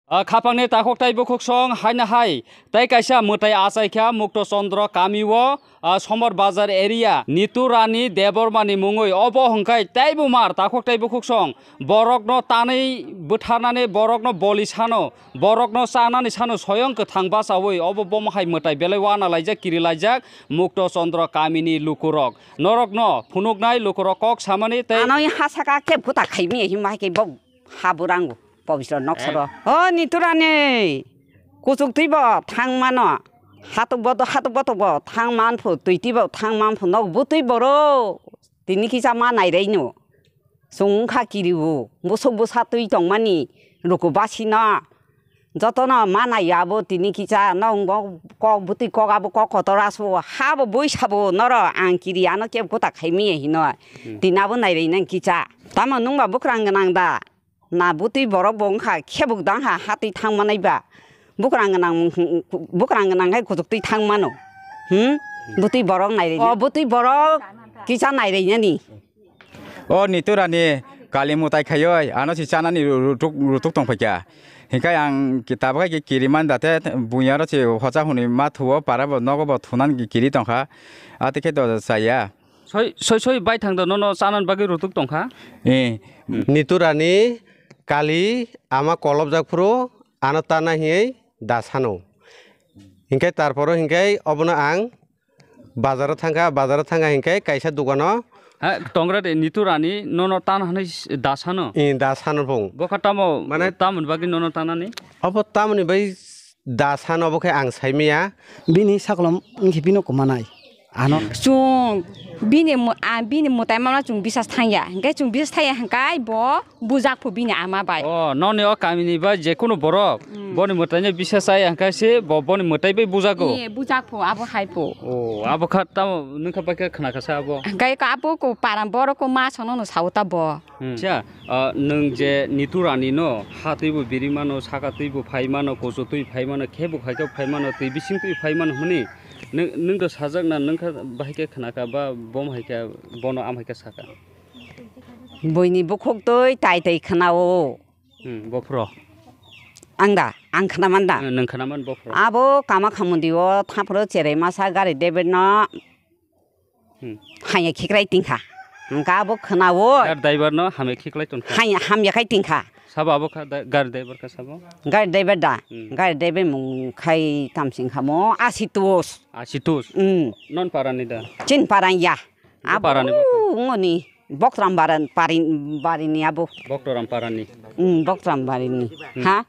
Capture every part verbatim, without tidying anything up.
Ah, khapangni takhuk tai bukhuk song haino hai tei kaisa mwtai achai kha Mukto Chandra kami o, ah, Somor Bazar area Nitu Rani Debbarma ni mungwi. Obo hwnkhe teibo mar takhuk tai bukhuk song borokno tanwi bwtharnani, borokno boli sano, borokno chanani sano soyong kwthang bachaui obo bomo hai mwtai belai wana laijak, kiri laijak Mukto Chandra kamini lukurok. Norokno phunuknai lukurok kok samani tei ano ha saka khe buta khaimi himma hai khe bo ha burango pobisro noksaro. O Nitu Rani, kuchuk twi bo thang mano, hatuk bo, hatuk bo thang man phu, twi twi bo thang man phu, nok butwi boro tini kisa ma nairei no. Chwng wngkha kiribu, busuk busa twi tongmani ruku basino. Jotono ma naiya abo tini kisa, no wngbo kok bwtwi kok abo kok kotor asu, habo bui sabo noro ang kiri ano kebo kuta khaimiya hino. Hmm. Tini abo nairei nang kisa. Tamo nwngba bukrang gwnang da? Na bwtwi borok bo wngkha, khebuk dang ha, ha twi thang manai ba. Bukrang gwnang, bukrang gwnang hai kuchuk twi thang mano. Hmm? Bwtwi borok nairei. O bwtwi borok kisa nairei nani. O Nitu Rani kali mwtai khaioi, ano si chanani ru-, rutuk, rutuk tong phaikha. Hinkhe ang ki tabuk hai khe kiri man da te, buya ro si hocha hwnwi ma thuo, para bo nogo bo thunan ki kiri tongkha. Ate khe do chaya. Soi, soi, soi bai thang do nono chanani bagwi rutuk tongkha. Eh. Hmm. Nitu Rani kali ama kolobjak phuru ano tana hiye da sano. Hinkhe tarporo hinkhe obono ang bazaro thangkha, bazaro thangkha hinkhe kaisa dukano. Ha, tongra de Nitu Rani nono tan hanwi s-, da sano? Eh, da sano phung. Bokha tamo, mane tamoni bagwi nono tanani? Obo tamoni bai da sano obo khe ang saimaya. Bini sakolom wngkhe bino kumanai. Ano. Chwng bini mu-, a, bini mwtai mano chwng bisas thangya. Hinkhe chwng bisas thangya hinkhe bo bujak phu bini ama bai. O, noni o kamini bai jekunu borok, hmm, boni mwtaino bisas chaya hinkhe se bo boni mwtai bai bujago. Ye, bujak phu, abo hai phu. O, abo kha tamo nungkha bai khe khna kha sa abo. Hinkhe ko abo ko param borok ko ma sono no sao ta bo. Hmm. Cha, ah, nwng je Nitu Rani no ha twi bo biri mano, saka twi bo phai mano, kuchu twi phai mano, khebuk hai khe phai mano, twi bising twi phai mano hwnwi nwng, nwng do sajak na, nwng kha bahai khe khna kha ba bom hai khe bono am hai khe saka. Buini bukhuk twi tai tai khna o. Hmm, bophro. Ang da, ang khna man da. Hmm, nwng khna man bophro. Abo Kamakha mundi o thaphro cherai masa gari David no Hmm. Hanya khikrai tingkha. Hingka abo khnawo. Gari driver no hamya khiklai tongkha. Hanya hamya khai tingkha. Sabo abo kha da-, gari driver kha sabo? Gari driver da. Hmm. Gari driver mung khai tamsing khamo Asitus. Asitus? Hmm. Non parani da? Chin parang ya. Bo abo parani bo kha? Ngoni Boktram baran parin, barini abo. Boktoram parani. Hmm, Boktram barini. Hmm. Ha?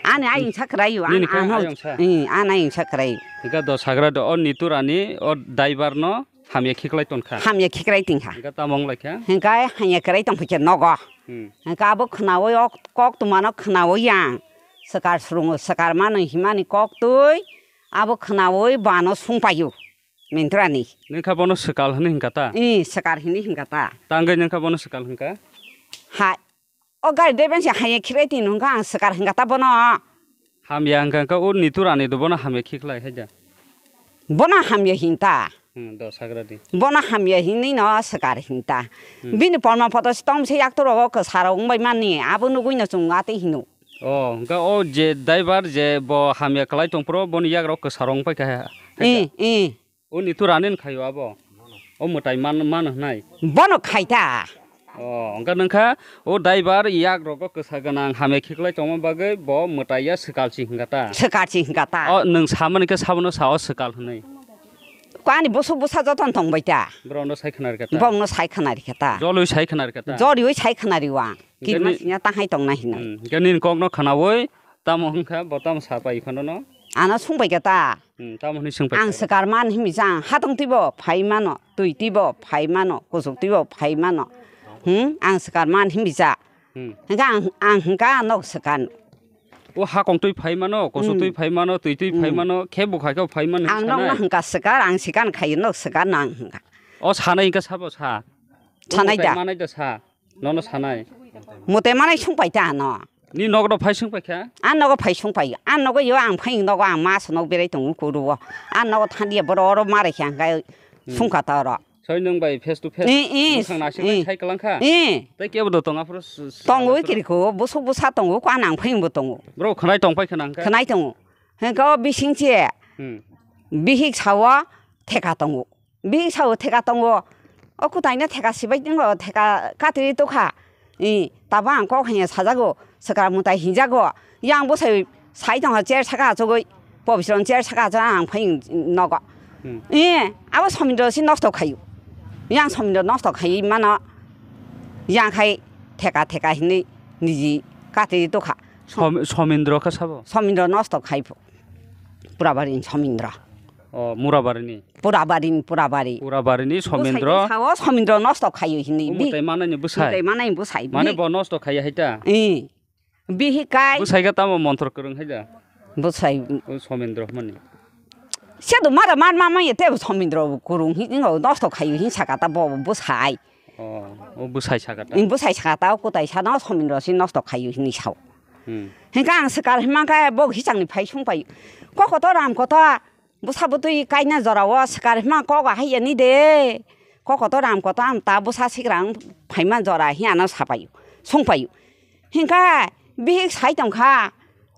Ani ayung sakrayu, an, nini khe an hok, ayung sa? Eh, an ayung sakrayu. Hingke do sagra do, o Nitu Rani, o driver no hamya khiklai tonkha. Hamya khiklai tingkha. Hingke tamo wng laikha? Hingke hamya kwrai tongphaikha nogo. Hmm. Hingke abo khnawi o kok tongmano khnawi yang. Swkar swrwngo, swkar mano himani kok twi, abo khnawi bano sungpayu. Nitu Rani. Nini kha bono swkal hwnwi hingka ta? Eh, swkar hwnwi hingka ta. Tangwi nini kha bono swkal hingka? Hai. O gari driver se haya khirai tin hwnka ang swkar hwnka ta bono. Hamya hwnka hwnka o Nitu Rani do bono hamya khiklai hai da. Bono hamya hinta. Hmm, do sagra di. Bono hamya hinwi no swkar hinta. Hmm. Bini porma photo se tong se yak toro o kwsaro wngbai mani abo nugwi no chwng atwi hino. O, hwnka o je driver je bo hamya kwlai tong phro boni yak rok kwsaro wng pai kha hai da. Eh, eh. O Nitu Rani ni khaio abo. O mwtai man, man hwnai. Bono khaita. O, hwnkha nungkha o driver yak rogo kwsa gwnang hamya khiklai tongma bagwi bo mwtai ya swkal si hwnkha ta. Swkal si hwnkha ta. O, nwng samani khe sabono sa o swkal hwnwi. Ko ani busu busa joton tongbai ta. Borokno sai khna rikha ta. Borokno sai khna rikha ta. Jolwi sai khna rikha ta. Jolwi sai khna riwa. Hwnkhe kirma ni-, singya ta hai tongna hinwi. Hmm, hwnkhe nini kokno khnawi tamo hwnkha bo tamo sa pai phano no. Ano sungbai kha ta. Hmm, tamo hwnwi swngpai kha. Ang swkar man himbi cha, ang hatong twibo phai mano, twi twibo phai mano, kuchuk twibo phai mano. Hmm, ang swkar man himbi cha. Hmm. Hwnkhe ang, ang hwnkha nok swkar. O hakong twi phai mano, kuchuk twi phai mano, twi twi phai mano, khe bwkha khe phai mano hwnwi sanai. Ang nokno hwnkha swkar, ang swkar khaio nok swkar no ang hwnkha. O sanai hwnkha sabo sa. Sanai da. Manai da sa. Nono sanai. Mote manai sungpai ta ano. Ni nogo phai sungpai kha? An nogo phai sungpai. An nogo yo ang phai nogo ang mas nog berai tongo kuru o. An nogo thandia boro oro marai kha ang kai sungkha ta oro. Tei nwng bai face to face Eh, eh, mwkhang naisik eh. Bai sai kwlang kha. Eh. Tei kebo do tong aphuru s-, s-, Tongo s-, kiriko, busuk busa tongo, kwa nang phai bo tongo. Bro, khwnai tong pai khna hwnkhe? Khwnai tongo. Hwnkhe o bising che, Hmm. Bihik sao theka tongo. Bihik sao theka tongo. O kutai no theka sibai tongo, theka katwi tokha. I, tabo ang kok hanya sajago, swkra mutai hinjago. Yang bwsai sai tongha chair saka achugwi, pobisron chair saka achugwi ang phai nogo. Hmm. I, abo Somindro si nosto khayu. Yang Somindro nosto khai mano. Yang khai theka theka hinwi niji katwi tokha. Som-, Somindro kha sabo? Somindro nosto khai pho. Purabari ni Somindro. O, Murabari ni? Purabari ni, Purabari. Purabari ni Somindro. Bwsai sao Somindro nosto khayu hinwi. O, bi-, mwtai manani bwsai? Mwtai manani bwsai. Mane bi- bo nosto khaiya hai ta? Ee. Bihikai. Bwsai ga tamo montro kwrwng hai da? Bwsai. O, Somindro hwnmani. Se do mara mar ma ma ye te Somindro kwrwng hi ngo nosto khayu hin saka ta bo bwsai. O, o bwsai saka ta? Ee, bwsai saka ta, o kutai sano Somindro si nosto khayu hinwi sao. Hmm. Hingke ang swkar hima khe bo hisang ni phai sung pai. Kok kotor ram kotor, bwsa bwtwi kaina jora o swkar hima kok ahai ya ni de. Kok kotor ram kotor ang ta bwsa sikrang phaima jora hi ano sapai. Sung pai. Hingke bihik sai tong kha.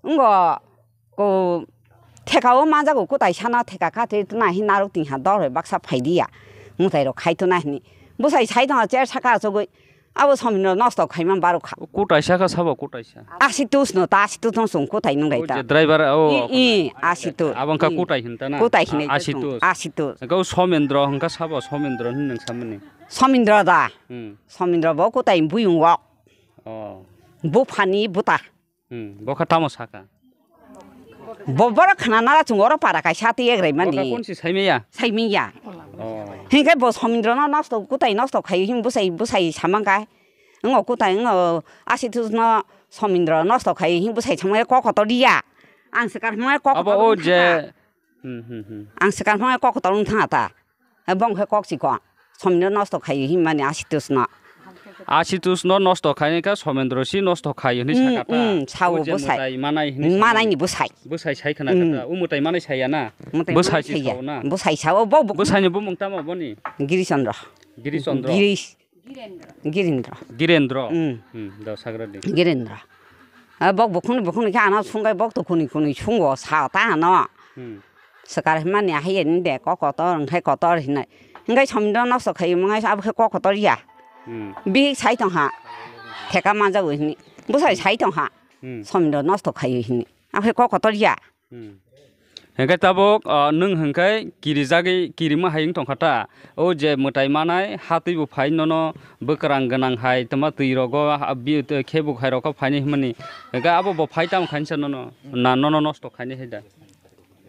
Ngo ko theka o manjago kutai sano theka kha te tuna hi narok ting ha dor bai baksa phai di ya. Mutai rok khai tuna hini. Bwsai sai tong chair saka achugwi. Abo Somindro nosto khaima barok kha. Kutai saka sabo kutai sa. Asitus no ta asitus no sung kutai nung rai O ta. je driver, o, I, i, Asitus. Abo wngkha I. Kutai hinta na? Kutai hinai A-, ta sung. Asitus. Asitus. Gau Somindro hingkha sabo Somindro hin nang samani. Somindro da. Hmm. Somindro bo kutai buyung wok. O. Buphani buta. Hmm. Bokha tamo saka. Bo borok khna nara chung oro para kaisa twi egrai mani. Bokha konsi saimaya? Saimaya. O. Hingke bo Somindro no nosto kutai nosto khai hin bwsai bwsai samang kai. Ngo kutai ngo Asitus no Somindro nosto khai hin bwsai samang kok kotor ya. Ang se kar hwnmai kok Abo kotor o wng je thang ta. Hmm, hmm, hmm. Ang se kar hwnmai kok kotor wng thang ta. Bong khe kok si kok. Somindro nosto khai hin mani Asitus no. Asitus no nosto khai kha Somindro si nosto khai hinwi Hmm, sakha ta. hmm, sao O je bwsai. Mwtai manai hinwi Manai ni sakha. Bwsai. Bwsai sai khna Hmm. kha ta. O mwtai manai saya na? Mwtai Bwsai manai si saya. Sao na? Bwsai sao bo bo. Bwsai ni bumung tamo boni? Giri Chandra. Giri Chandra. Girish. Girendra. Girendra. Hmm. Hmm, da sagra di. Girendra. A bok bukhuni bukhuni khe ano sungkai bok to khuni khuni sungo sa ta ano. Hmm. Swkar hwnmani ahai ni de kok kotor hwnkhe kotor hinai. Hwnkhe Somindro nosto khai mangai abo khe kok kotor ya. Hmm. Bihik sai tong ha. Theka manjago hini. Bwsai sai tong ha. Hmm. Somindro nosto khai hini. Abo khe kok kotor ya. Hmm. Hwnkhe tabuk, ah, nwng hwnkhe kirijagwi kirima hai wng tongkha ta. O je mwtai manai, hatwi bo phai nono bwkrang gwnang hai, tma twi rogo, ah, bi-, khebuk hai rokho phainai hwnmani. Hwnkhe abo bo phai tamo khainsa nono, na nono nosto khainai hai da?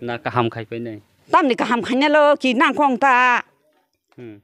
Na kaham khai painai? Tamni kaham khainai lo, ki nang kong ta. Hmm.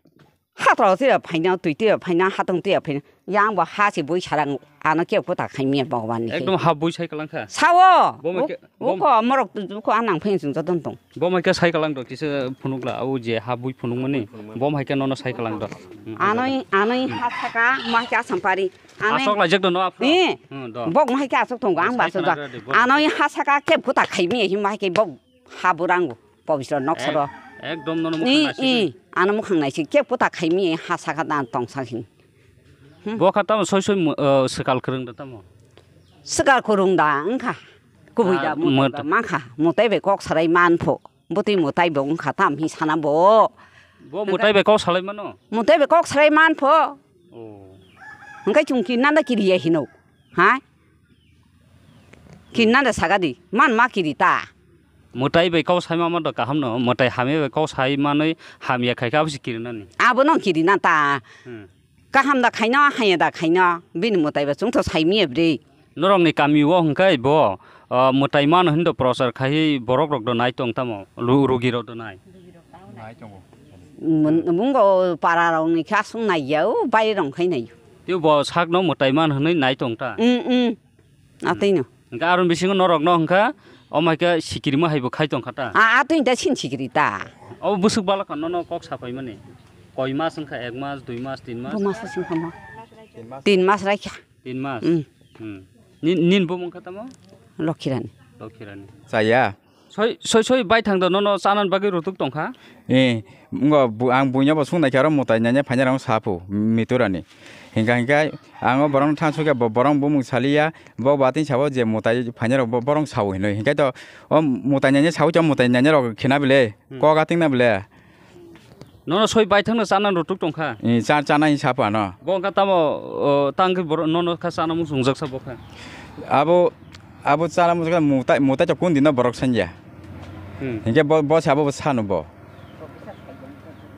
Hatro twi phaina, twi twi phaina, hatong twi phaina. Yang bo ha se bui sarang ano kebo ta khai miya Bhagwan ni. Ekdom ha bui sai kalang kha. Sao. Bo mai ke, bo ko morok ko anang phain sung jadon tong. Bo mai ke sai kalang do kisa phunuk la, au je ha bui phunuk mani. Bo mai ke nono sai kalang do. Hmm. Anoi, anoi ha saka, ma ke asam pari. Anoi. Asok la jek do no apro. Eh. Hmm, do. Bok mai ke asok tong, ang ba Sai so da. Kalang do, bo. Anoi ha saka kebo ta khai miya, hi mai ke bok. Ha burango, pobisro noksoro. Ek-, ekdom nono mukhang I, naisik. I, ano mukhang naisik, kebo ta khaimi, ha saka dan tong sakin. Hmm. Bo kha tamo soi soi mu-, uh, swkal kwrwng da tamo? Swkal kwrwng da wngkha. Kubui da Ah, mutai mut- ba mankha, mutai bai kok sarai manpho. Bwtwi mutai bo wngkha tam hi sana bo. Bo mutai bai kok salai mano? Mutai bai kok sarai manpho. Oh. Hwnkhe chwng kinna da kiriya hino. Ha? Kinna da sagadi, man ma kiri ta. Mwtai bai kok sai ma ma do kaham no, mwtai hamya bai kok sai manwi hamya khai khe abo se kiri nani. Abo no kiri na ta. Hmm. Kaham da khaino, haya da khaino, bini mwtai ba chwng tho sai miya bri. Norok ni kami o hwnkhe bo, ah, mwtai mano hin do prochar khai borok rok do nai tong tamo, lu-, rugi rok do nai. Nai tongo. Mun-, mungo para rok ni khe aswng nai ya, o bai rok khai nai. Tei bo sak no mwtai man hwnwi nai tong ta. Mm, mm. Atwi no. Hwnkhe aroni bisingo norok no hwnkha, omo hai khe sikirima hai bo khai tong kha ta. A, atwi da sin sikiri ta. Obo bwswk bala kha nono kok sa paimani. Koi mas wngkha, ek mas, dui mas, tin mas? Bo mas sing kha mo. Tin mas raikha. Tin mas? Mm. Hmm. Nin, nin bo mung kha tamo? Lokhirani. Lokhirani. Chaya. Soi soi soi bai thang do nono chana bagwi rutuk tongkha. Eh, ngo bu-, ang buino bo sung naikhe aro mutai nanya phaina rang sapu miturani. Hingka hingka ang o borong thang sukya bo-, borong bumung saliya, bo bating sabo je mutai phaina rok bo-, borong sao hinoi. Hingkai to o mutai nanya sao to mutai nanya rok khena bile, Hmm. kok ating na bile. Nono soi bai thangno chana rutuk tongkha. Eh, cha-, chana hin sapu ano. Bo wngkha tamo, o, tangkhe borok nono kha chana muchungjak sa bo kha. Abo, abo chana muchungjak mutai, mutai to kun dino borok sanya. Hmm. Hingke bo, bo sabo bo sanu bo.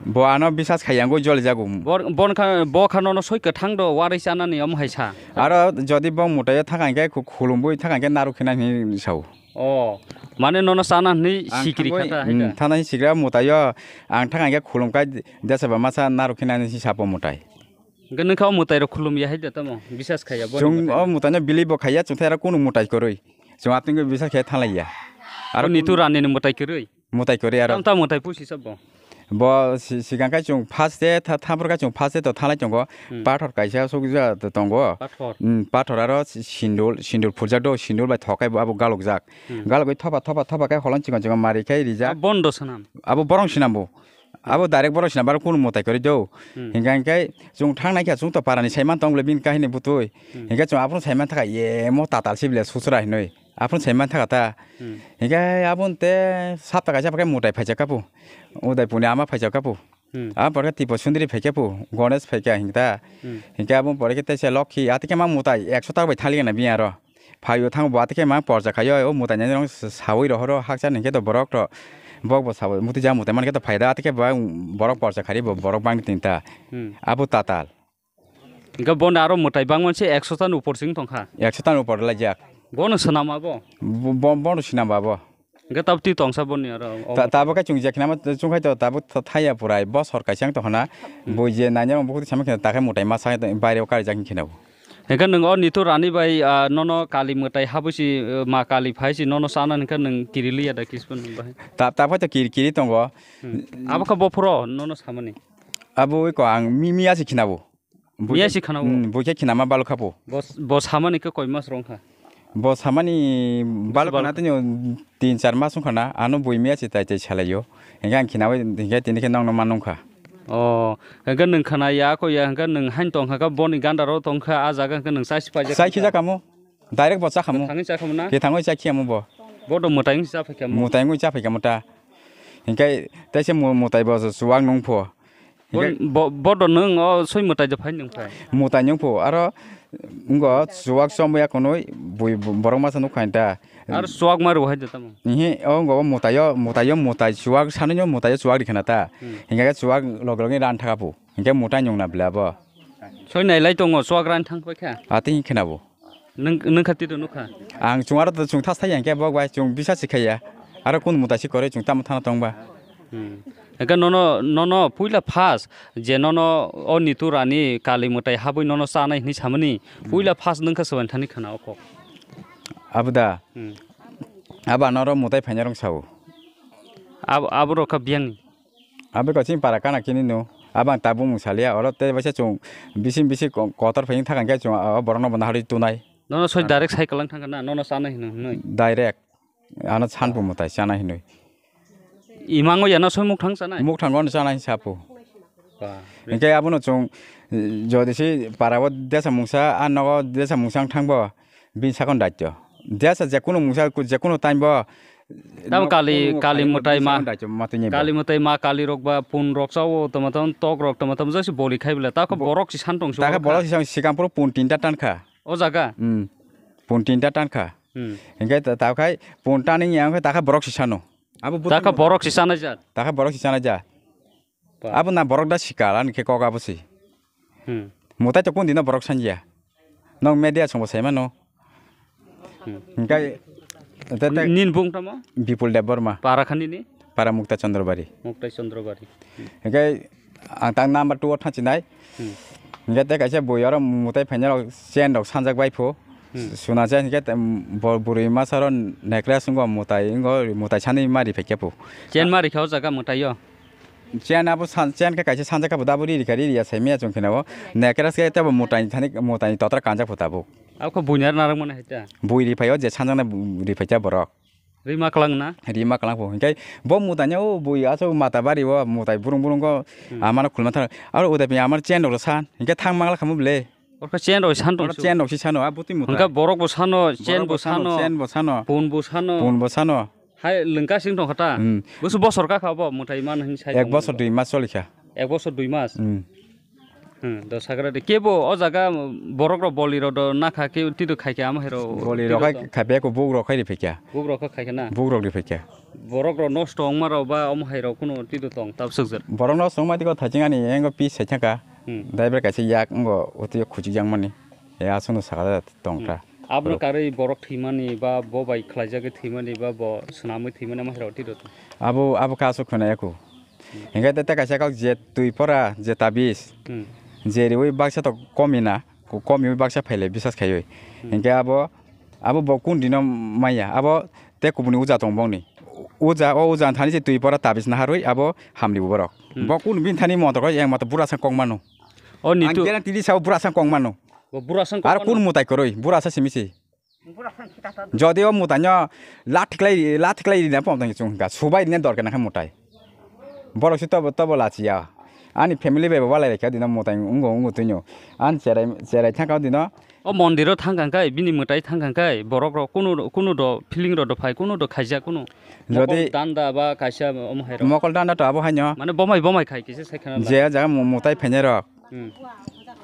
Bo ano bisas khaiya ngoi joli jago. Bor-, bon kha, bo kha nono soi kwthang do warwi chanani omo hai sa. Aro jodi bo mutai thangkha hingke khu-, khulumbui thangkha hingke naruk khina hin sao. Oh, mane nono chana hinwi Ang sikri thangwi, khata hai mm, da? Thana hin sikra mutaio ang thang hingke khulum kai desa ba masa naruk khina ni sapo mutai. Hingke nokha o mutai rok khulum ya hai da tamo? Bisas khaiya bo Chung ni o mutai no bili bo khaiya, chung thai aro kunu mutai koroi. Chung ating bisas khaiya thalaiya. Aro Aro ni kunu tu rani ni mutai koroi? Mutai koroi aro. Tam tam mutai pusi sabo? Bo si-, sigang kai chung first day tha-, thaphor kai chung first day to thalai tongo. Hmm. Pathor kaisa sukja to tongo. Pathor. Hmm, pathor aro si-, sindul, sindul phurjak do, sindul bai thokai bo abo galokjak. Hmm. Galogwi thopa, thopa, thopa khe holong chikon chikon mari khe rijak. Abo bondo swnam? Abo borong swnam bo. Abo direct borong swnam, aro kunu mutai kwrwi do. Hmm. Hingka hingkai chwng thang nai kha, chwng to parani saiman tong bole bini kahini butwi. Hmm. Hingka chwng aphuru saiman thaka, ye mo tatal si bole susra hinwi. Aphuru saiman thaka ta. Hmm. Hingka aboni te sapta kaisa phaikhe mutai phaijak kha pu. Udaipurni ama phaijak kha pu. Hmm. Abo pore khe Tipo Sundri phaikhe pu, Gonesh phaikha hingka. Hmm. Hingka abo pore khe teisa Lokhi, ati khe ma mutai ekso taka bai thali gana bini aro. Phaio thango bo ati khe ma porja khaio, o mutai nai rong sawi rohoro hakcha ni khe to borok to. Bok bo sawi muti ja mutai man khe to phaida ati khe bo borok porja khari bo borok bang tin ta. Hmm. Abo tatal. Hingke bono aro mwtai bangma se ekso ta ni upor sing tongkha. Ekso ta ni upor laijak. Bono swnam abo? Bo, bo, bono swnam abo. Hingke tabuk twi tongsa boni aro o Ta-, tabuk khe chwng je khnama chwng khai to tabuk tha-, thaya purai bosor kaisa wng tongkha na. Hmm. Bo je nanya rok bukhuk sama khe ta khe mwtai masa baire o karijak hwn khe na bo. Hingke nwng o Nitu Rani bai, ah, nono kali mwtai habwi si, ah, ma kali phai si nono chana hingke nwng kiri liya da kispun bai? Ta-, tabuk khe to kiri, kiri tongo. Hmm. Abo khe bophuro nono samani? Abo oi ko ang mi-, miya se khna bo. Miya si khana bo? Hmm, bo khe khinama balok kha bo. Bo, bo samani khe koi mas rong kha? Bo samani balok balok khana tini tin char mas wng khana, ano bui miya si tai tai salaio. Hingke ang khinawi hingke tini khe nongno man nung kha. Oh, hingke nwng khana ya ko ya, hingke nwng hain tong kha, boni ganda ro tong kha, a jaga hingke nwng chai si paijak Chai kha. Khijak kamo. Direct bo cha kamo. Thangwi cha kamo na? Khe thangwi cha khiyamo bo. Bo do mwtai wng si cha phai kamo. Mwtai wngwi cha phai kamo ta. Hingke teisa mu-, mwtai bo chuwak nung pho. Bo, Hingke bo, bodo nwng o soi mwtai de phai nwng phai. Mwtai nwng pho, aro wngkha chuwak chomya kwnwi bui bo-, borok masa nuk khain ta. Aro chuwak ma rw hai de tamo? Ihi, o wngkha o mwtai o, mwtai o mwtai chuwak sanwi no mwtai o chuwak ri khna ta. Hmm. Hingke chuwak log logni ran thaka pho. Hingke mwtai nwng na bla bo. Soi nai lai tongo chuwak ran thang pai kha. Ati khna bo. Nwng, nwng kha tito nukha? Ang chwng aro to chwng thas thai ya, hingke bok bai chwng bisa si khaiya. Aro kun mwtai si kwrwi chwng tamo thana tong ba? Hmm. Hingke nono, nono puila first je nono o Nitu Rani kali mwtai habwi nono chanai hwnwi samani, puila first nwng kha swbai thani khana o kok? Abo da? Hmm. Abo ano oro mwtai phaina rong sao. Abo, abo rok kha biyangni? Abo kosing para kana kini no. Abo ang tabuk mung salia, oro tei baisa chwng bising bising ko-, kotor phai thang khe chwng o borokno bo naharwi tunai. Nono soi direct cycle lang thang na, nono chanai hino hinoi? Direct. Ano sanpu mwtai chanai hinoi. Imango ya no soi muk thang chanai? Muk thango no chanai sapu. Ba. Hingke abono chwng, eh, jodi si para o desa mungsa, a nogo desa mungsa wng thang bo, bini sakon daityo. Desa jekunu mungsa, jekunu time bo, Tamo no kali, kunu kali khaima mwtai bini ma, sakon daityo ma tini bo. Kali mwtai ma, kali rok ba, pun rok chao, tama tama tok rok, tama tama jasi boli khai bela, ta khe Bo-, borok si san tong si ta khe oro borok kha. Si san sikang puro pun tinta tan kha. O jaga? Hmm. Pun tinta tan kha. Hmm. Hingke ta, ta khai pun tan wng ya, hingke ta khe borok si sano. Abo buti Ta khe mo- borok si sanai jat? Ta khe borok si sanai jat. Ba. Abo na borok da sikal ani khe kok abo si. Hmm. Mwtai to kun dino borok sanja. Nong media songbo sai mano. Hmm. Hingkai te, te Nin bung tamo? Bipul Debbarma. Para khani ni? Para Mukta Chandrabari. Mukta Chandrabari. Hingkai ang tang number two o thang chinai. Hmm. Hingkai te kaisa bui oro mwtai phaina rok chain rok sanjak bai phu. Hmm. Suna chain hingke te, bo-, bwrwi masa ro nekra sungo mwtai, ngo mwtai sani mari phaikhe phu. Chain mari kha o jaga mwtai o? Chain abo san-, chain khe kaisa sanjak kha bo dabo ri rikha ri riya sai maya chwng kheno. Nekra se tebo mwtai thani, mwtai totra kanjak phu tabuk. Abo khe buinar narwk mani hai ta? Bui ri phai o je sanjak na bu-, ri phai cha borok. Rima kwlang na? Rima kwlang pho. Hinkhe bo mutai no bui aso mata bari o mutai burung burung go Hmm. amano khulma thang. Aro udaipini amar chain rok san. Hinkhe thang mangla khamu ble. Orkha chain rok san Oro tong su. Chain rok si sano, a butwi mutai. Hwnkhe borok bo sano, chain Borok bo bo sano, sano. Chain bo sano. Pun bo sano. Pun bo sano. Hai lengka sing tong khata. Hmm. Busu bosor ka kha bo mutai man hin sai Ek tong bosor bo. Dui mas choli kha. Ek bosor dui mas. Hmm. Hmm, do sagra de. Kebo o jaga borok rok boli rok do na kha ke tito khai khe amo hero Boli tito rok khai to. Kha be ko buk rok khai ri phikya. Buk rok khai khe na. Buk rok ri phikya. Borok rok nosto ongma rok ba omo hai rok kuno tito tong tab sukjak. Borok nosto ongma tiko thaching ani engo pis sai thangka. Hmm. Daiber kaisa yak ngo uti khuchik yang mani. Ya asunu sakada tongkha. Hmm. Abno Borok. Karwi borok thwimani ba bo bai khlaijagwi thwimani ba bo swnamwi thwimani omo hai rok tito tong. Abo, abo kasu khwna yaku. Hinkhe tei kaisa kok je twi pora je tabis. Hmm. Je riwi baksa to komi na, ko-, komiwi baksa phaile bisas khaiwi. Hmm. Hinkhe abo, abo bo kun dino maya, abo tei kubuni uja tong bongni. Uja, o uja thani je twi pora tabis naharwi abo hamli borok. Hmm. Bo kun bin thani montro ko yang mato bura sang kok mano. O Ang nitu. Guarantee di sao bura sang kok mano. Bo bura sang kok Ar mano. Kun mutai koroi, bura sa simisi. Jodi o mutai no lathi klai, lathi klai rina pom tang chung ga, subai rina dor kana kha mutai. Borok se tobo, tobo lachiya. Ani family bai bo walai kha dino mutai ungo, ungo tuino. An cherai, cherai thangka dino. O mondiro thangkang kai, bini mutai thangkang kai, borok rok kunu, kunu do feeling rok do phai, kunu do khaijak kunu. Jodi Mokol danda ba kaisa omo hai rok. Mokol danda to abo haino. Mane bomai, bomai khai kisa sai khana la. Je jaga mu-, mutai phainai rok. Hmm.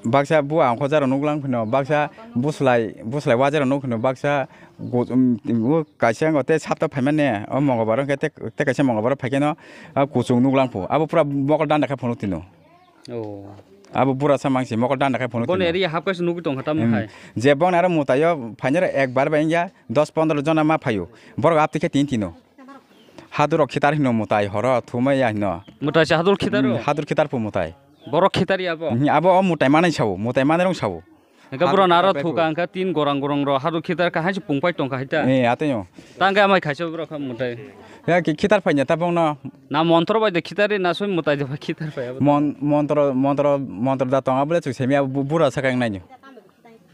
Baksa bua ongkho jaro nuklang phino, baksa buslai, buslai wajaro nuk phino, baksa gu-, um, u kaisa ngo te sapta phaimane, o mongobaro hwnkhe te, te kaisa mongobaro phaikhe no, a kuchung nuklang phu. Abo pura mokol danda khe phunuk tino. Oh. Abo bura sa mangsi mokol danda khe phunuk Boni tino. Area hapkaisa nugwi tongkha tamo Hmm. Hai. Je boni aro mutaio phainero ekbar bai wngya dos pondro jona ma phaio. Borok aptwi khe tin tino. Hadurok khitar hino mutai horo thumai ya hino. Mutai se hadur khitar Hmm, o? Hadur khitar phu mutai. Borok khitar ya bo? Hmm, abo o mutai manai sao, mutai manai rong sao. Hingke Hadur bro naro khitar phu. Thuka hingke tin gorang gorang ro hadur khitar ka haisi pungpai tongkha hita. Eh, ateo. Tangke amai khaisa bro kha mutai. Ya ki khitar phai nya ta bongno. Na montro bai de khitar ri na soi mutai de bai khitar phai abo. Mon-, montro, montro, montro da tong abole chu semia bu-, bura sakang nai nyo.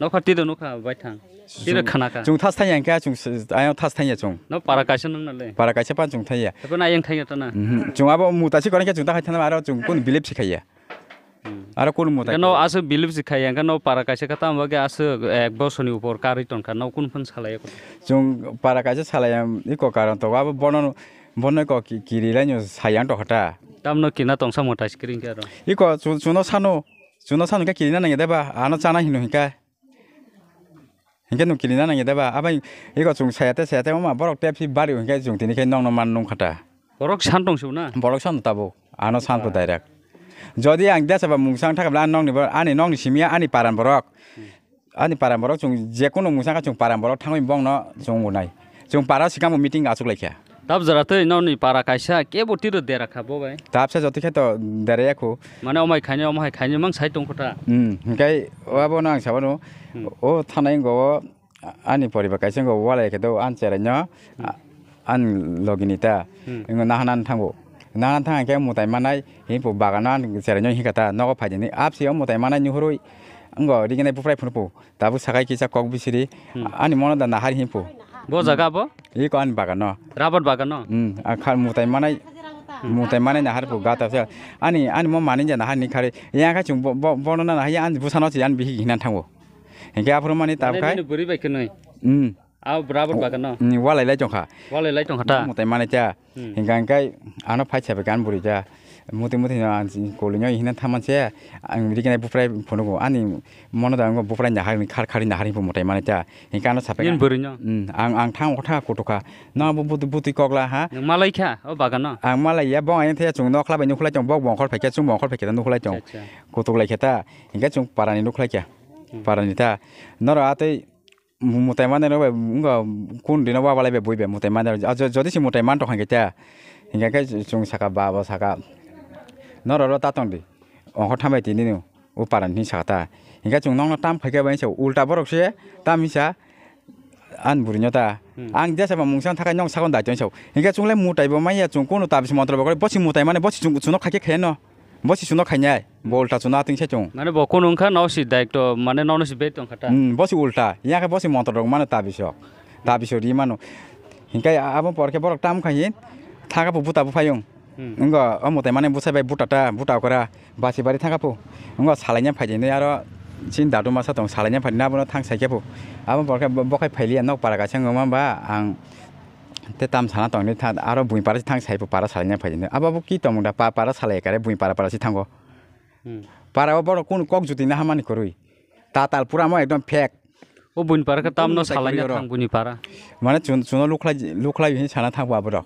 Nokha tiro nokha bai thang. Tiro Chung, khana ka. Chung thas thang yang kha, chung s-, ayang thas thang ya chung. No para kaisa nung na le. Para kaisa pan chung thang ya. Ebo na ayang thang ya ta na. Mhm. Chung abo muta si kono khe chung ta khai thang aro chung kun bilip si khai ya. Hmm. Aro kun muta. Kano asu bilip si khai yang kano para kaisa kata amba ge asu ek bosor ni upor karwi ton kha no kun phan salai ya. Chung para kaisa salai ya iko karon to abo bono, bono ko ki-, kiri lai nyo sayang to khata. Tamno kina tong sa muta screen ke aro. Iko chu-, chuno sano. Chuno sano khe kirina nangya deba, ano chana hino hinka. Hinke nung kirina nangya deba, abai iko chung sayate sayate oma borok tep si bari hinke chung tini khe nongno man nung khata. Borok san tong su na? Borok san tabuk, ano san pho direct. Jodi ang desa ba mungsang thakabla nongni bo, ani nongni simia ani paran borok. Ani paran borok chung je kunu mungsang kha chung paran borok thangwi bongno chung unai. Chung para sikamo meeting achuk laikha. Tab jora tei noni para kaisa kebo tiro dera kha bo bai. Tabsa jotoi khe to dera ya khu. Mane omai khaini, omai khaini mang sai tong kho ta. Hmm, hinkhe abo no ang sabano, Hmm. O thanai go ani poribar kaisa go walai khe do an cherai no, Hmm. A-, an logini ta. Hmm. Ingo nahanan thango. Nahanan thang khe mutai manai, himpu bagano an cherai no hika ta, nogo phaidi ni apsi o mutai manai nuhurui, ngo rigini bufrai phunu pu. Tabuk sakai kisa kok bisiri, Hmm. Ani mono da nahar himpu. Bo jaga bo? Iko ani bagano. Rabar bagano? Hmm, a kha mutai manai, Hmm. Mutai manai nahar pu gata se. Ani, ani mo mani ja nahar ni khari. Ya kha chung bo, bo, bono na nahar ya ani busano si ani bihi hinan thango. Hinkhe aphuru mani tab Mane khai. Bini buri bai khe nui? Hmm. A rabar bagano? Hmm, walai lai tongkha. Walai lai tongkha ta? Mutai manai ta. Hmm. Hinkha hinkhe ano phai sabai kan buri ta. Muti muti no ang kolino hina thaman se ang rigina bufrai phunugo ani mono da ngo bufrai nahar ni khar khari nahar ni mutai manai ta. Hinkha ano sapai Yen ka. Buri no? Hmm, ang, ang thang kotha kotoka. No bo buti, buti kokla ha. Nang malai kha o bagano? Ang malai ya bong ayang thaya chung nokla bai nukhulai tong bok bongkhor phaikha chung bongkhor phaikha nukhulai tong. Acha, acha. Kotok lai kha ta. Hinkhe chung parani nukhulai kha. Hmm. Parani ta. Noro atei Mu-, mutai manai rok bai wngkha kun dino wabalai bai bui bai mutai manai rok. Ah, jo-, jodi se mutai man tong kha khe ta, hinkha khe chwng saka ba bo saka norok ro ta tong di. Ongkho thambai tini no o para ni saka ta. Hinkhe chwng nokno tam khai khe bai se ulta borok se tam hisa an buri no ta. Hmm. Ang jesa ba mungsa thakai nok sakon dai tong sao. Hinkhe chwng le mutai bo manya chwng kunu tabis montro bo kore bosi mutai mane bosi chwng chwng no khai khe khe no. Bo si chuno khainai, bo ulta chuno atwng se chung. Mane bo kunu wngkha, no si daikto, mane nono si bet tongkha ta. Hmm, bo si ulta, ya khe bo si motor rok mano tabisok. Tabisok ri mano. Hinkhe abo por khe borok tam khai thangkha phu buta bo phayung. Hmm. Wngkha o mwtai mani bwsai bai buta ta, buta okra basi bari thangkha phu. Wngkha salaina phaidi hinwi aro chini dadu masa tong salaina phaidi abono thang saikhe phu. Abo por khe bo khai phailiya nok para kaisa wngma ba ang te tam sana tongni tha aro buini para thang sai phu para salaina phaidi. Abo bo ki tongmung da pa para salai kare buini para para si thango. Hmm. Para o borok kun kok juti na hamani kwrwi. Tatal pura mo ekdom fake. O buini para khe tamno salaina thang buini para. Mane chun chuno lukhlai lukhlai hin sana thang bo aborok.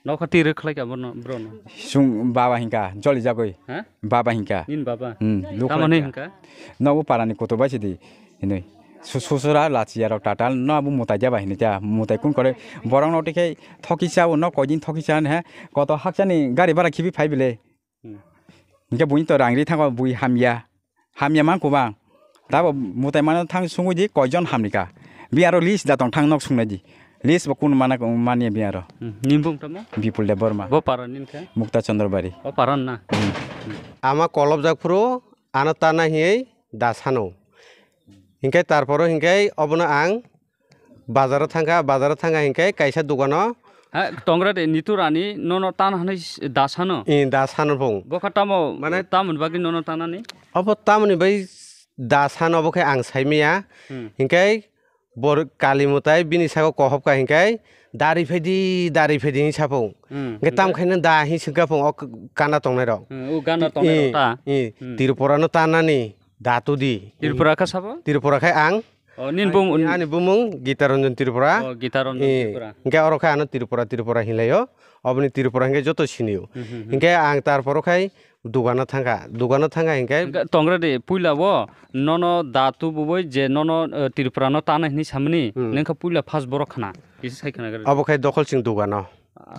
Nokha twi rwkhlai ka bono, brono. Sung baba hinka, joli jagoi. Ha? Baba hinka. Nin baba. Hmm, lukhlai Tamoni ka. Hinka? Nogo parani kutu bai sidi. Hinui. Su-, susura lachi arok tatal, no abu mutai jaba hinui ta, mutai kun kore. Borok no tikhai thoki chao, no koidin thoki chan he. Koto hakchani gari bara khibi phai bile. Hmm. Hinkhe buini to rang ri thango bui hamya. Hamya man kubang. Tabo mutai mano thang sungwi di koijon hamni ka. Bi aro list da tong thang nok sungnai di. List bo kun mana mani bi aro. Hmm. Nimbung tamo? Bipul Debbarma. Bo para nin khe? Mukta Chandra Bari. O para na. Hmm. Ama kolobjak phuru ano tana hiye da sano. Hinkhe tarporo hinkhe obono ang Bazaro thangkha, bazaro thangkha hinkhe kaisa dogano. Ha, tongra de nitur ani nono tan hanwi s-, da sano. I da sano phung. Bokha tamo, Mane tamoni bagwi nono tanani? Obo tamoni bai da sano obo khe ang saimaya. Hmm. Hinkhe bor kali mwtai bini sago kohopkha hinkhe dari phaidi, dari phaidi hinwi saphung. Hmm, Hinkhe tam hinkhe? Khaino da hin swngkha phung o k-, gana tongnai rok. Hmm, o gana tongnai rok ta? I, Hmm. Tripura no tanani da tudi. Tripura kha sabo? Tripura khe ang. Oh, nin bum- Ani, ani bumung Gita Ranjan Tripura. Oh, Gita Ranjan Eh, Tripura. Hinkhe oro khe ano Tripura, Tripura hinlaio. Oboni Tripura hinkhe joto sinio. Hmm, hmm, hmm. Hinkhe ang tarporo khai dogano thangkha. Dogano thangkha hinkhe Hinkhe tongra de puila o nono da tubui je nono, eh, Tripura no tana hinwi samani. Hmm. Nengkha puila first borok khna. Kisa sai khna gari. Abo khai dokhol sing dogano.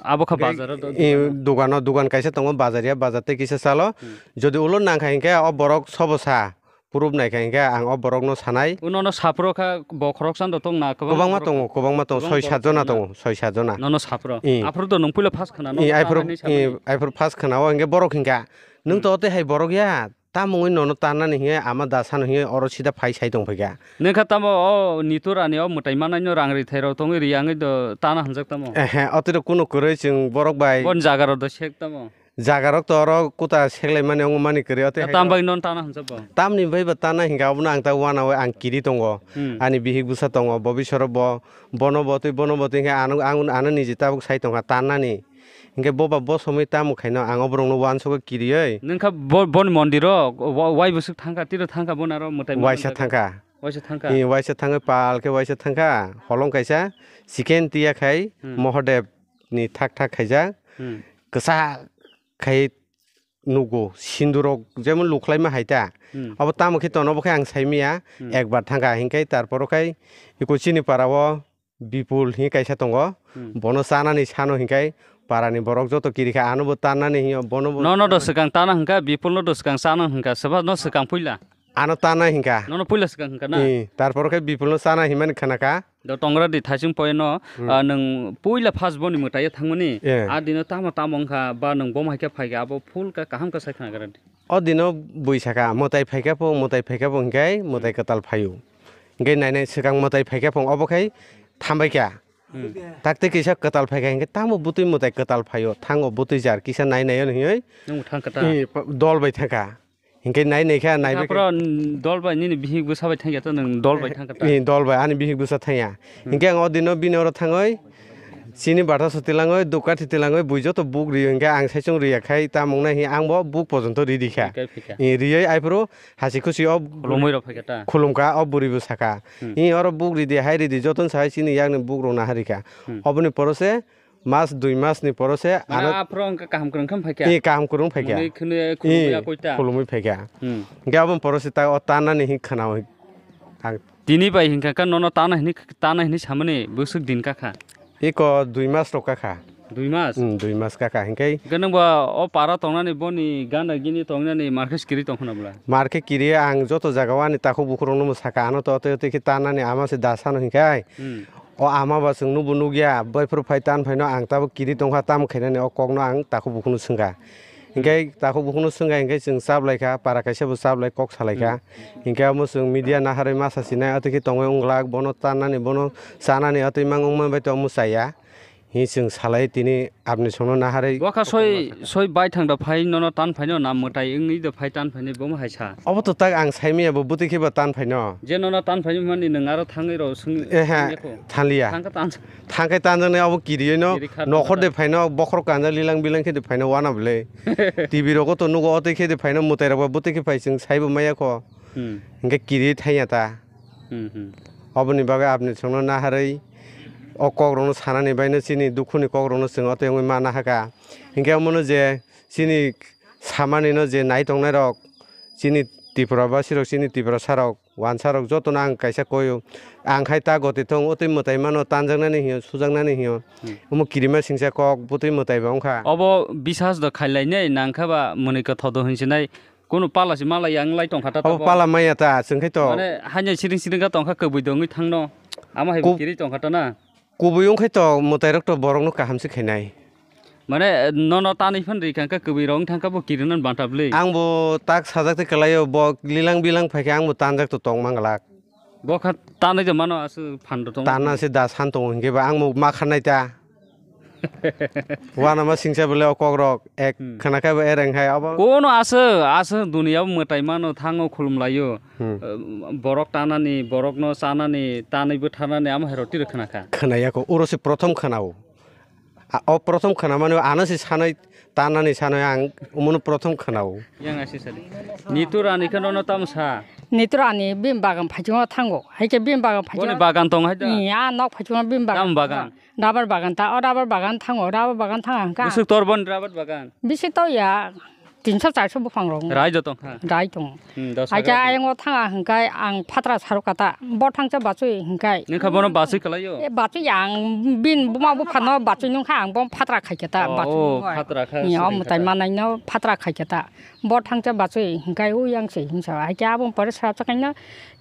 Abo kha Hinkhe bazar o do-, eh, dogano. Dogano, dogan kaisa tongo bazar ya, bazar tei kisa salo. Hmm. Jodi ulo nangkha hinkhe o borok sobo sa. Proof naikha hinkhe ang o borokno sanai. O nono saphro kha bo khoroksa do tong na, kwbang Kwbangma borok tongo, kwbangma tongo, kwbang soi borok sat jona tongo na. Tongo, soi sat jona. Nono saphro. I. Aphuru do nwng puila first khna, nono I, aphuru, tana hinwi I, samani. Aphuru first khna o hinkhe borok hinkha, nwng Hmm. to tei hai borok ya, tamungwi nono tanani hinkhe ama da sano hinkhe oro sida phai sai tongphaikha. Nwng kha tamo o nitur ani o mwtai manai no rang ri thai rok tongwi ri yangwi do tana hinjak tamo. Ehe, otiro kunu kwrwi chwng borok bai. Bon jaga rok do sek tamo. Jaga rok to oro kuta seklaimani wngmani kwrwi, o tei hai Tam rok. Bai non tana hwnsa bo? Tamni bai bo tana hinkha, abono ang ta uanaui ang kiri tongo. Hmm. Ani bihik bwsa tongo, bo bisoro bo, bono bo twi, bono bo twi hinkhe ano, ang, ano niji tabuk sai tongkha tanani. Hinkhe bo ba bo somoi tamo khaino ang o borokno uansukha kiriui. Nwng kha bo, boni mondiro, wa-, wai bwswk thangkha, tiro thangkha, bono aro mwtai Waisa manjak. Thangkha. Waisa thangkha? Ee, waisa thangwi pal khe waisa thangkha. Holong kaisa chicken tiya khai Hmm. Mohodev ni thak thak khaijak. Hmm. Kwchak khai nugo, sindurok jemon lukhlaima hai ta. Hmm. Abo tamo khe tono, bo khe ang saimaya, Hmm. Ekbar thangkha, hinkhe tarporo khai iko chini para o Bipul hinkhe kaisa tongo, Hmm. bono chanani sano hinkhe parani borok joto kiri kha, ano bo tanani hiyo, bono bo Nono do swkang tana hinkha, Bipul no do swkang chana hinkha, swba no swkang puila? Ano tana hinkha. Nono puila swkang hinkha na? Ee, tarporo khe Bipul no chana himani khana kha. Do tongra di thaising poino, Hmm. ah, nwng puila first boni mwtai thangmani, Eh. A dino tamo tamo wngkha, ba nwng bom hai khe phaikha, abo full kha kaham khe sai khna gra di. O dino bui sakha, mwtai phaikha pho, mwtai phaikha pho hinkhe mwtai Hmm. kwtal phaio. Hinkhe nai nai swkang mwtai phaikha pho, obo khai thambaikha. Hmm. Takte kisa kwtal phaikha hinkhe tamo bwtwi mwtai kwtal phaio, thango bwtwi jar kisa nai nai hioi. Nwng thang kha ta? Ee, pa-, dol bai thangkha. Hinkhe nai nai kha, nai bai Aphro kha. Dol bai nini bihik bwsa bai thangya to nwng dol bai thangkha ta? Ee, dol bai ani bihik bwsa thangya. Hmm. Hinkhe ang o dino bini oro thangwi chini batha so tilangwi, dukkathi tilangwi bui joto buk rio hinkhe ang saichung riya khai ta mung nai hi ang bo buk pojonto ri di kha. Phika, phika. Ee, rioi aiphuru hasi khusi o Khulumui rok phaikha ta? Khulumkha o buri bo sakha. Hmm. Ee, oro buk ri di, hai ri di, jotono sai chini yakni buk rok naharikha. Hmm. Oboni poro se Mas dui mas ni poro se Mane ano aphro wngkha kaham kwrwng khe phaikha? Ee, kaham kwrwng phaikha. Mwnwi khwnwi Ee, khulumwi akoita? Khulumwi phaikha. Hmm. Hinkhe aboni poro se ta o tanani hin khwna ang. Tini bai hinkha khe nono tana hinwi, tana hinwi samani bwswk din kakha? Iko dui mas rok kakha. Dui mas? Hmm, dui mas kakha hinkhe. Hinkhe nwng ba o para tongnani boni gana gini tongnani mar khe skiri tong khna bwla? Mar khe kiri ang joto jaga o ani takhuk bukhuk rokno mwsakha ano to tei tei khe tanani ama se da sano hinkhai. Hmm. O ama ba chwng nukbo nukya, boiphuru phai tan phaino ang tabuk kiri tongkha, tamo khainani o kokno ang takhuk bukhukno swngkha. Hinkhe takhuk bukhukno swngkha, hinkhe chwng chaplaikha, para kaisa bo chaplai kok salaikha. Hmm. Hinkhe omo chwng media naharwi masa sinai, atwikhe tongwi wngglak, bono tanani, bono chanani, atwi mang wngmani bai tongmo chaya. Hi chwng salai tini apni songno naharwi. Bokha soi, soi bai thang da phai nono tan phai no na mwtai wngwi da phai tan phai ni bomo hai sa. Obo to tak ang saimaya bo bwtwi khe ba tan phai no. Je nono tan phai mani nwng aro thangwi rw swng. Ehe, thangya kho. Thanliya. Thangkha tan. Thangkhe tanjaknai obo kiriwi no. Kiri kha nokhor de tanjak. Phai no bokhorok kanjak lilang bilang khe de phai no wana bwle. T V rogo to nugo otwi khe de phai no mwtai rok ba bwtwi khe phai chwng saibo maya kho. Hmm. Hinkhe kiriwi thangya ta. Hmm, hmm. Oboni bagwi apni songno naharwi o kokrokno sanani baino chini dukhuni kokrokno chwng o tongwi ma nahakha. Hinkhe omono je chini samanino je nai tongnairok, chini Tripura basirok, chini Tiprasarok, wansarok jotono ang kaisa koyo. Ang khai ta goti thung, o twi mwtai mano tanjaknani hiyo, sujaknani hiyo. Hmm. Omo kirima singsa kok, bwtwi mwtai ba wngkha. Obo bisas do khailai nai nangkha ba mwnwi kwthodo hinsinai. Kunu pala si mala yang lai tongkha ta. Abo tabok. Pala maya ta, chwng khai to. Mane hanya siring siring kha tongkha, kwbwi dongwi thangno. Ama hai kub-, kiri tongkha ta na. Kubui wng khai to, mwtai rok to borok no kaham se khainai. Mane nono tanwi phan ri kha, kwbwi rok wng thang kha bo kiri nan banta bwlwi. Ang bo tak sajak te kwlaio, bo lilang bilang phai khe ang bo tanjak to tong manglak. Bo kha tanwi de mano aswk phan do tong. Tana se da san tongo hinkhe ba ang bo ma khanai ta. Wanama singsa bole o kokrok ek. Hmm. Khna khe bo ereng hai abo. Kono aswk, aswk duniya o mwtai mano thango khulum laio. Hmm. Eh, borok tanani, borokno chanani, tanwi bwtharnani amo hai roti rok khna kha. Khna ya ko, uro se prothom khna o. A, o prothom khna mani ano se sanai, tanani sanai ang umunu prothom khna o. Yang asi sadi. Nitu rani khe nono tamo sa? Nitu rani bim bagan phaichungo thango. Hai khe bim bagan phaichungo. Boni bagan tong hai da? Iya, nok phaichungo bim bagan. Tamo bagan? Rubber bagan ta, o rubber bagan thango, rubber bagan thanga hwnkha. Bwswk tor boni rubber bagan? Bisi to ya, tinso charso buphang rok. Rai do tong kha? Rai tong. Hmm, dos hajar. Acha ayang o thanga hwnkha ang phatra saro kata, bo thangcha bachwi hwnkha. Nokha bono bachwi kwlaio? E bachwi ya ang bin buma buphano bachwi nungkha ang bo phatra khai kata, oh, bachwi oh, nungkha. Phatra kha. Ni o swrwng mutai kata. Manai no phatra khai kata. Bo thangcha bachwi hwnkhe o yang se hinsa. Hai khe abo pore sra cha kaino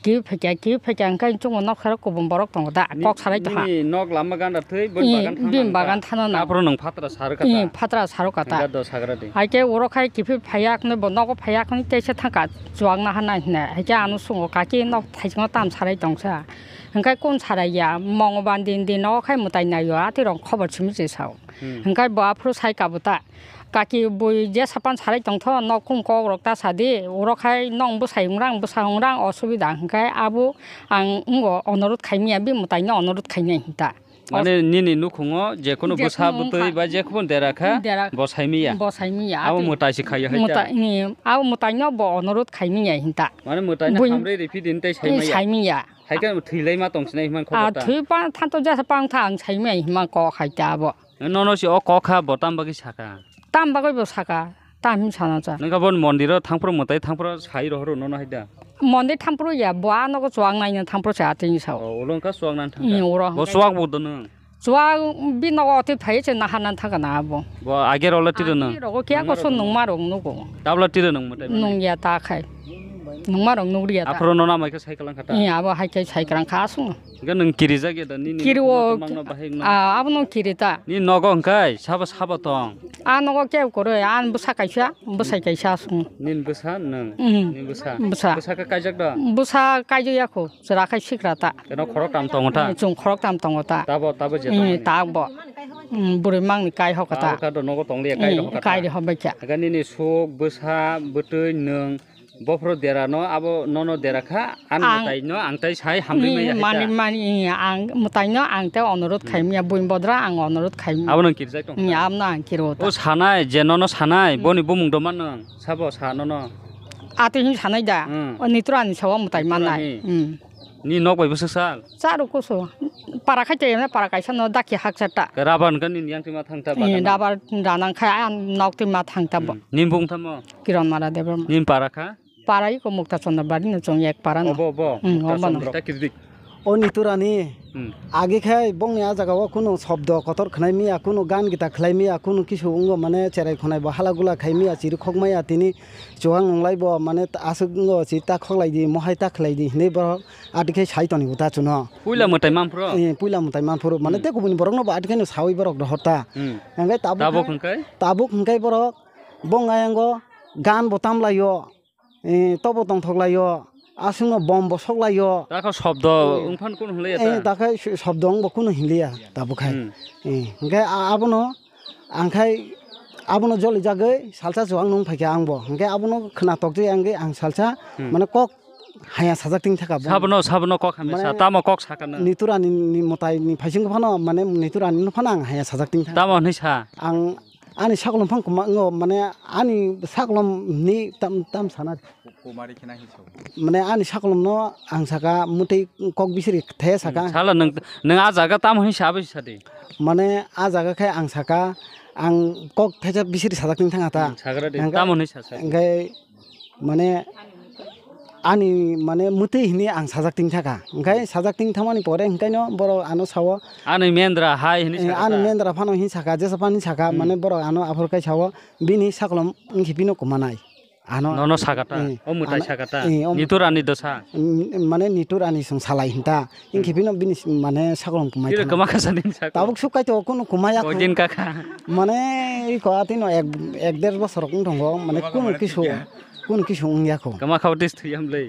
ki phekya, ki phekya hwnkhe chungo nok saro kubun borok tongo da. Ni-, kok sarai tongkha. Nini nok lama ganda thwi, bini bagan thangna bini bagan thangna na. Aphuru nwng phatra sar kata. Ih, phatra saro kata. Hwnkhe do sagra di. Hai khe oro khai kiphil phaiya khno bo nogo phaiya khno teisa thangkha chuwak na hana hina. Hai khe ano sungo kaki nok thaichungo tam sarai tongsa. Hwnkhe kun sarai ya, mongoban din din nogo khai mwtai naio, atirok khobor simi se sao. Hmm. Hwnkhe bo aphuru sai kabuta. Kaki bui jesa pan sarai tongtho, nok kung kok rok ta sadi, uro khai nong bwsai hungrang, bwsa hungrang, osubida hwnkhe abo ang wngo onorot khaimya, bini mwtaino onorot khainai hinta. Mane nini nukhungo jekunu bwsa bwtwi ba jekunu dera kha, dera bo saimya. Bo saimya, abo mwtai se khaiya hai ta. Mwtai, abo mwtaino bo onorot khaimya hinta. Mane mwtaino hamrwi riphi din tei saimya. Saimya. Hai khe thwilai ma tong sinai himang khobor ta. Thwi pa thanto jesa pang tha ang saimya himang kok hai ta abo. Nono si o kok kha bo tam bagwi saka? Tam bagwi bo saka, tam hin sana cha. Nokha bon mondir o thangphuru mwtai thangphuru sai rohoro nono hai da. Mondir thangphuru ya, bo a nogo chuwak naina thangphuru se atini sao. O, ulo wngkha chuwak nan thangkha. Ih, uro. Bo chuwak bo dono. Chuwak bi nogo oti phai se naharna thangkha na abo. Bo age rok le tiro no? Age rogo kya koso nungma rok nugo. Tabla tiro nung mwtai mani? Nung ya ta khai. Nungma rok nugri ya ta. Aphuru nono amai khe sai kalang kha ta? Ih, abo hai khe sai kalang kha asung. Hingke nwng kirijak ya da nini nukhungo tongmangno bahai wngno? Kiriwo, ah, abono kiri ta. Nini nogo hingkai sabo sabo tong? Ah, nogo kebo kwrwi, ah, bwsa kaisa, bwsai kaisa aswk. Nini bwsa nwng? Mm. Nini bwsa? Bwsa. Bwsa khe kaijak da? Bwsa kaijak ya kho, chwra khai sikra ta. Keno khorok tam tongo ta? Mm, chwng khorok tam tongo ta. Tabo, tabo je tongmani? Mm, tabo. Mm, bwrwi mangni kai hoka ta. Abo kado nogo tong liya, kai rohoka ta? Mm, kai rohor bai kha. Hingke nini suk, bwsa, bwtwi, nwng, Bophuru dera no abo nono dera kha, ang mwtai no ang tai sai hamri maya hai ta. Mani, mani, ang mwtai no ang tai onorot khai maya, buin bodra ang onorot khai maya. Abo nang kirijak tong kha? Abo no ang kiro ta. O sanai, je nono sanai, boni bumung do man nang, sabo sa nono. Ati hin sanai da, o Nitura ni sao mwtai manai. Ni nok bai bwswk sal? Charu kusu. Para khai tei para kaisa no dakhi hakcha ta. Rabar hwnkhe nini yang twi ma thang ta. Rabar ranang khai ang nok twi ma thang ta bo. Nini bung tamo? Kiron Mara Debbarma. Nini para kha? Para iko Mukta Chandra Bari no chwng ek para no. Obo, obo. Mukta Chandra. O Nitura ni. Agi khai bongni a jaga o kunu shobdo kotor khnai miya, kunu gan gita khlai miya, kunu kisu wngo mane cherai khonai bo hala gula khai miya, chiri khok maya tini. Chuwang nunglai bo mane aswk wngo si ta khoklai di, mohai ta khlai di hinwi borok ati khe sai toni bo ta chuno. Puila mwtai manphuru? Eh, puila mwtai manphuru. Mane tei kubuni borok no bo ati khe no sawi borok rohor ta. Hingke tabuk hingke? Tabuk hingke borok Bong ayango gan bo tamlaio, eh, tobo tongthoklaio, aswkno bom bo soklaio. Takha shobdo wngphano kunu hwnlaiya ta? Eh, takha sh-, shobdo wngbo kunu hinliya tabuk khai. Hmm. Eh, hwnkhe a-, abono ang khai abono jolijagwi salsa chuwak nung phaikha angbo. Hwnkhe abono khwna tokjagwi ang salsa Hmm. mane kok haya sajak ting thaka bo. Sabono, sabono kok hamya sa, Mane tamo kok sakha nang? Niturani ni mwtai ni phaising phano, mane niturani no phano ang haya sajak ting thaka. Tamo hwnwi sa? Ang ani sakolom phang kwma wngo, mane ani sakolom ni tam, tam sana. Kumari khina hiso. Mane ani sakolom no ang saka mwtwi kok bisiri the saka. Hmm, sala nwng, nwng a jaga tamo hwnwi sa bai sa di? Mane a jaga khe ang saka, ang kok thaisa bisiri sajak ting thanga ta. Hmm, sagra di. Hwnkhe, tamo hwnwi sa sa? Hwnkhe mane ani mane mwtwi hini ang sajak ting thaka. Hwnkhe sajak ting thangmani pore hwnkhe no borok ano sao. Ani mendra hai hini Eh, saka ani ta? Mendra phano hin saka, jesa phano hin saka, Hmm. mane borok ano aphor kai sao, bini sakolom wngkhe bino kumanai. Ano Nono saka ta? Eh, O mwtai ano saka ta? Eh, o Nitur ani dosa? Mm, mane nitur ani song salai hinta. Wngkhe Hmm. bino bini s-, mane sakolom kumai Bino thangna. Kwma khasa din saka? Tabuk suk kaito kunu kumaya kho. Koidin kakha? Mane iko atino ek, ek der bosor wng tongo, mane Kwma kunu kwma kisu, thikya? Kunu kisu wngya kho. Kwma khao tis thuyam lei?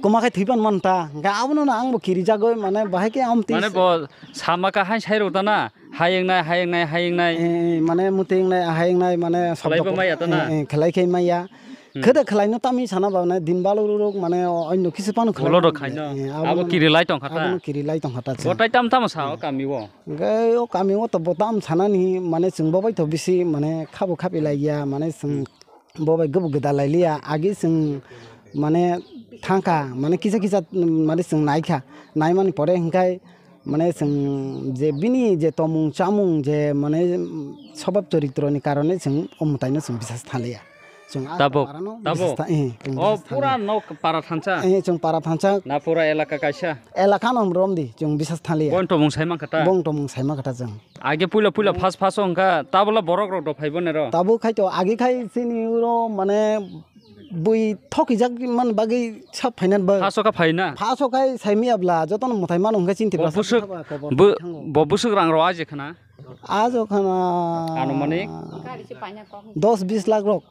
Kwma khai thwiban man ta. Ga abono na angbo kiri jagoi, mane bahai ke amti Mane bo sama ka hai sai rok ta na? Hayung nai, hayung nai, hayung nai. Eh, mane muting nai, hayung nai, mane Khlai sobdo bo ko-, maya to na? Eh, eh, khlai khai maya. Hmm. Khede khlai no tami sana ba, mane din balu ruk, mane o-, onno kisu panu khlai Bolo no rok khai no. Eh, abo Abo no, kiri lai tong kha ta? Abo no kiri lai tong kha ta Bo se. Tai tam tam sa o kami o. Gai o kami o to bo tam sana ni, mane chwng bo bai to bisi, mane khabo khapi lai ya, mane chwng Hmm. bo bai gubu geda lai liya. Agi chwng mane thangkha, mane kisa kisa, mane chwng naikha. Naimani pore hwnkhe mane chwng je bini je tomung chamung je mane swbhab choritro ni karone chwng o mwtai no chwng bisas thaliya. Chwng a Tabuk, para no tabuk. Bisas tha-, eh, chwng O bisas pura thaliya. Nok para thansa? Eh, chwng para thansa. Na pura elaka kaisa? Elaka no romdi chwng bisas thaliya. Bon tomung sai mankha ta? Bong tomung sai mankha ta chwng. Age puila puila Bong- phas phas wngkha, tabula borok rok do phaibo nero? Tabuk khai to, age khai chini uro mane bui thokijak man bagwi sap phainan ba. Phaso kha phaina? Phaso khai saimiya bla, jotono mwtai mano hwnkhe chini Bo Tiprasa bwswk, thaba kobor bo, thango. Bo bwswk rang rw aje khna? Ajo khna Anumanik? Dos bis lakh rok.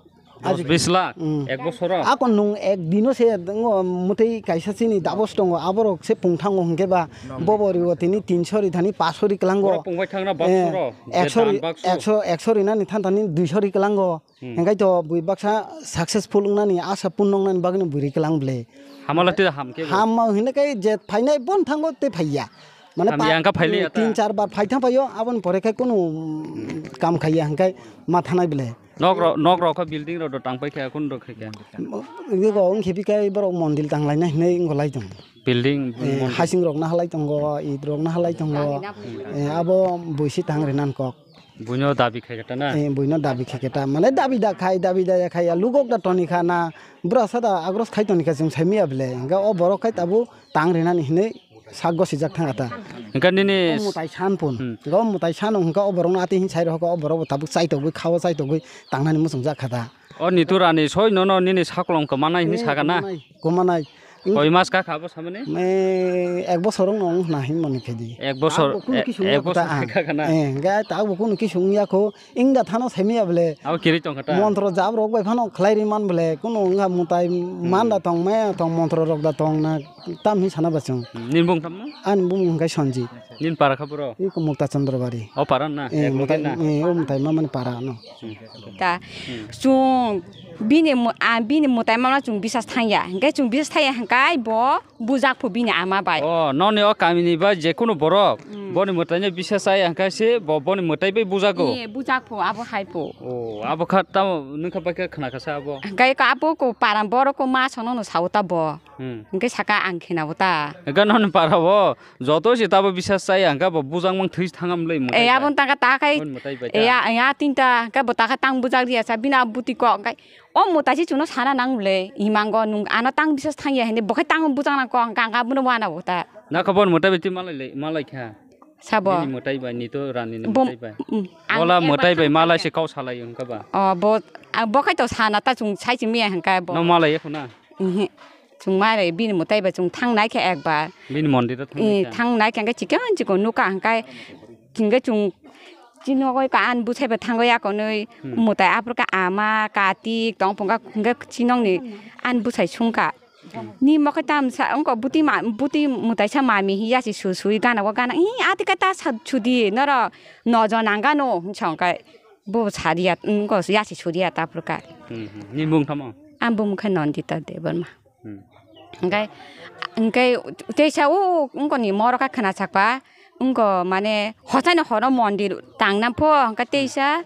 Dos bis lakh? Mm. Ek bosoro? Akon nung ek dino se ngo mwtai kaisa chini dabos tongo, aborok se pung thango hwnkhe ba, bobo rigo tini tinso ri thani paso ri klango. Borok pung bai thangna Eh, bakso ro, je ekso ri, dan bakso. Ekso, ekso ri nani than thani duiso ri klango. Hmm. Hingkai to bui baksa successful wngnani asa punno wngnani bagwino bui ri kwlang ble. Hamala tei ham khe bo? Hamma hwnwi kai je phainai bon thango tei phaiya. Mane Hamya pa-, hwnka phailiya ta? Tin char bar phai thang phaio, aboni pore khai kunu, mm, kam khaiya hingkai ma thanai ble. Nok ro-, nok rok kho building rok do tang pai khe, kun rok khe khe? Ego wng khe bi kai borok mondil tang laina hinwi wng lai tong. Building, Eh, mondil. Hasing rok na halai tongo, it rok na halai tongo. Eh, abo buisi tang rinan kok. Buino dabi khai khe ta na? Eh, buino dabi khai khe ta. Mane dabi da khai, dabi da ya khai ya. Lugok da toni kha na. Bura sa da agros khai toni kha chwng sai miya ble. Hingke o borok khai tabu tang rinani hinui sak gosijak thang kha ta. Hingke nini O mutai san pun. Hmm. Hingke o mutai san hingke o borok no ati hin sai rok o borok bo tabuk chai togwi, kha o chai togwi tangnani muchung jak kha ta. O nitu rani soi nono nini sakolom kwmanai hinui Eh, saka na? Kwmanai, kwmanai. Koi mas ka kha bo samani? Me ek bosor wng nong na hin mani khe di. Ek bosor, Abo kunu e-, kisu ek wngya bosor kho ta, ah. Kha kha na? Eh, ga ta abo kunu kisu wngya kho. Wngda thano saimiya bole. Abo kiri tong kha ta? Montro jab rok bai phano khlai ri man bole. Kunu wngya mutai Hmm. man da tong, maya tong, montro rok da tong na tam hin sana ba chwng. Hmm. Nini bung tamo? Ani bung hwnkhe Sanjit. Nini para kha boro? Iko Mukta Chandra Bari. O para na? Eh, Ek loge mutai, na? Eh, o mutai ma mani para no. Hmm. Ta. Hmm. Chwng bini mu-, a, bini mutai mano chwng bisas thangya. Hingke chwng bisas thangya hingkai bo bujak phu bini ama bai. Oh, noni o kami ni ba je kunu borok, Hmm. boni mutai no bisas chaya hingkai se bo boni mutai bai bujago? Eh, bujak phu, abo hai phu. Oh, abo kha tamo nung kha bai khe khna kha sa abo? Hingkai ko abo ko param borok ko ma sono no sao ta bo. Hmm. Hingke saka ang khena bo ta. Hingke noni para bo Joto se tabo bisas chaya hingka bo bujak mang thwi thangam le mutai Eh, bai. Abon taka takai. Bon mutai bai ta. Eh, ya, ya tinta hingka bo taka tang bujak riya sa bina buti kok hingka o mutai se chuno sana nang le imango nung ano tang bisas thangya hini bo khai tang bujak nang kok hingka hingka bono wana bo ta. Na kha bon mutai bai ti malai le, malai kha. Sabo. Bini mutai bai ni to rani ni Bo, mutai bai. Mm, ang Bola ekbar mutai bai thang malai thangya. Se kau salai hingka ba. Oh, bo, ah, bo khai to sana ta chung sai chi miya hingka bo. No malai ya khuna. Ihi. Chwng ma re bini mwtai bai chwng thang nai khe ekbar. Bini mondir o thang Eh, nai khe. Thang nai khe hwnkhe chikon chikon nukha hwnkhe, hwnkhe chwng chini nogo ka an bwsai bai thango yakonwi. Hmm. Mwtai aphuru khe ama, katik, tongphung kha, hwnkhe chini nokni an bwsai sungkha. Hmm. Ni mokhe tamsa wngkha buti ma, buti mwtaisa mami hi yasi su sui gana o gana, "Ih, ati khe ta sa-, sudi norok nojo nang gano," hwnsa hwnkhe bo sariya, wngkha yasi suriya ta aphuru kha. Hmm, hmm. Ni mung tamo? Ang bumung khe Nandita Debbarma. Hmm. Hwnkhe, hwnkhe teisa o wngkoni moro kha khwna sakpa, wngko mane hochano horo mondir tangna pho, hwnkhe teisa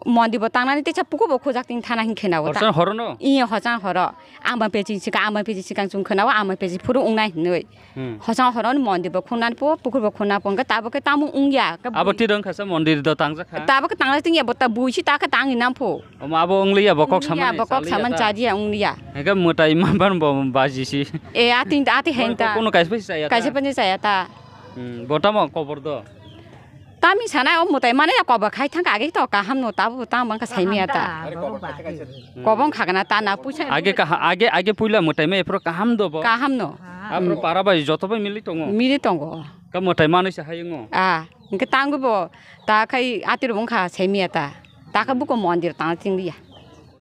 mondir bo tangnani teisa pukur bo khujak tin thana hin khena o ta. Hochano horo no? Iya, hochano horo. Ang bang pechi sikang, ang bang pechi sikang chung khena o, ang bang pechi phuru wngnai hinwi. Hmm. Hochano horo ni mondir bo khungnani pho, pukur bo khunna pho, hwnkhe tabuk khe tamo wngya. Abo tirong khasa mondir do tangjak kha? Tabuk khe tangna tingya bo ta buisi ta khe tangwi nang pho. Omo abo wng liya, bo kok wngya, samani bo kok chaliya saman ta. Chaliya wng liya. Hingke mwtai manban bo baji si. E, ating, ati heng ta. Kono kaisa phaisa chaya ta. Kaisa phaisa chaya ta. Hmm, bo tamo kobor do? Tami sana o mwtai mane ya kobor khai thang age to kaham no, tabo tang bang ka saimiya ta. Kaham ta, bo ba. Hmm. Kobong khagna ta na puisa. Age kaha-, age, age puila mwtai mai phro kaham do bo. Kaham no. Aphro para bai joto bai mili tongo. Mili tongo. Ka mwtai manwi se hayungo. A, hingke tangwi bo ta khai atir bong kha saimiya ta. Ta kha buko mondir tang ting liya.